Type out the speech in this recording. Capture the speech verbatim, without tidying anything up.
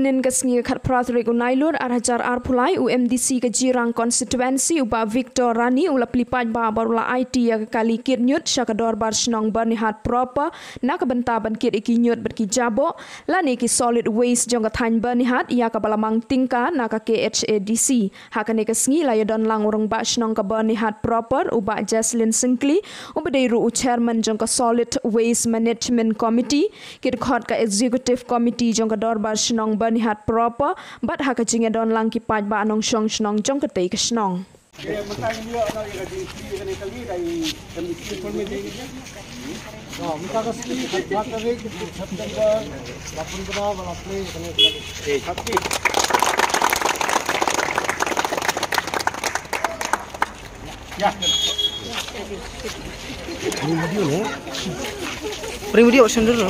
Hynnin ka sngi ka khatphra tarik u Nailur ar hajar arphew lai, u M D C ka Jirang Constituency, u Bah Victor Rani, u la plie paidbah bad u la aiti ïa ka kali kit ñiut sha ka Dorbar Shnong Byrnihat proper na ka bynta ban kit ïa ki ñiut bad ki jaboh lane ki solid waste jong ka thaiñ Byrnihat, ïa kaba la mang tyngka na ka K H A D C. Ha kane ka sngi la ïadon lang u Rangbah Shnong ka Byrnihat proper, u Bah Jaslin Syngkli, uba dei ruh u Chairman jong ka Solid Waste Management Committee, ki dkhot ka Executive Committee jong ka Dorbar Shnong Byrnihat proper, bad ha ka jingïadon lang ki paidbah nongshong shnong jong katei ka shnong. Ring video, sendiri.